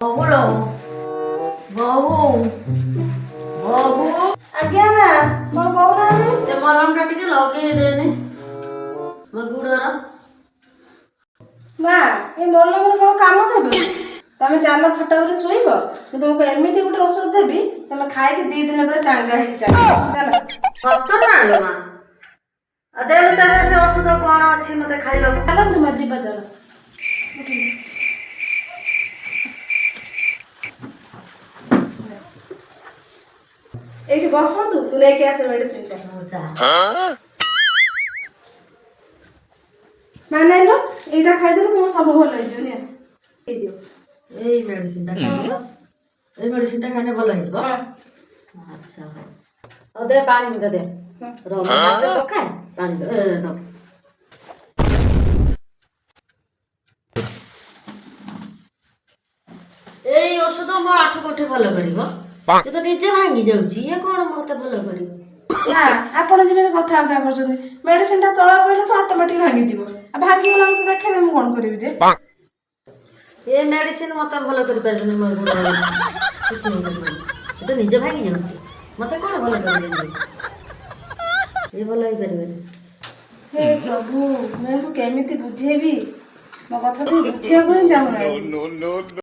ବୋହୂ ବୋହୂ ବୋହୂ। ଆଜ୍ଞା ମା, କଣ କହୁନାହାନ୍ତି? ଏ ମଲମଟା ଟିକେ ଲଗେଇ ଦେନି ମୋ ଗୁଡ଼ର। ମା, ଏ ମଲମରେ କଣ କାମ ଦେବେ? ତମେ ଚାଲ, ଖଟ ଉପରେ ଶୋଇବ। ମୁଁ ତମକୁ ଏମିତି ଗୋଟେ ଔଷଧ ଦେବି, ତମେ ଖାଇକି 2 ଦିନ ପରେ ଚାଙ୍ଗା ହେଇକି ଚାଲିବ। ଚାଲ। ସତ ନା ଲୋ ମା? ଆଉ ଦେଲୁ ତାହେଲେ, ସେ ଔଷଧ କଣ ଅଛି ମତେ ଖାଇବାକୁ? ଚାଲନ୍ତୁ ମା, ଯିବା, ଚାଲ। ଏଇଠି ବସନ୍ତୁ, ମୁଁ ନେଇକି ଆସେ ମେଡିସିନଟା। ହଉ, ଯା। ମା, ନାଇଁ ଲୋ, ଏଇଟା ଖାଇଦେଲେ ତୁମ ସବୁ ଭଲ ହେଇଯିବ। ନିଅ, ହେଇଯିବ। ଏଇ ମେଡିସିନଟା ଖାଇବ? ଏଇ ମେଡିସିନଟା ଖାଇଲେ ଭଲ ହେଇଯିବ? ଆଚ୍ଛା, ହଉ ହଉ, ଦେ ପାଣି ମୁନ୍ଦେ ଦେ। ରହ, ମୁଁ ହାତରେ ପକାଏ ପାଣି। ଏ, ରହ। ଏଇ ଔଷଧ ମୋ ଆଠୁ କୋଠି ଭଲ କରିବ? ଏ ତ ନିଜେ ଭାଙ୍ଗି ଯାଉଛି, ଇଏ କଣ ମତେ ଭଲ କରିବ? ନା, ଆପଣ ଯେମିତି କଥାବାର୍ତ୍ତା କରୁଛନ୍ତି, ମେଡିସିନଟା ତଳେ ପଡ଼ିଲେ ତ ଅଟୋମେଟିକ ଭାଙ୍ଗିଯିବ। ଆଉ ଭାଙ୍ଗିଗଲା ମତେ ଦେଖେଇଲେ ମୁଁ କଣ କରିବି ଯେ? ଏ ମେଡିସିନ ମତେ ଭଲ କରିପାରିବନି। ମୋର ଗୋଡ଼ କିଛି ହେଇପାରିବନି। ଏ ତ ନିଜେ ଭାଙ୍ଗି ଯାଉଛି, ମତେ କଣ ଭଲ କରିପାରିବ? ଏ ଭଲ ହେଇପାରିବନି। ହେ ପ୍ରଭୁ, ମୁଁ ୟାକୁ କେମିତି ବୁଝେଇବି? ମୋ କଥା ତ ବୁଝିବାକୁ ହିଁ ଚାହୁଁନାହାନ୍ତି।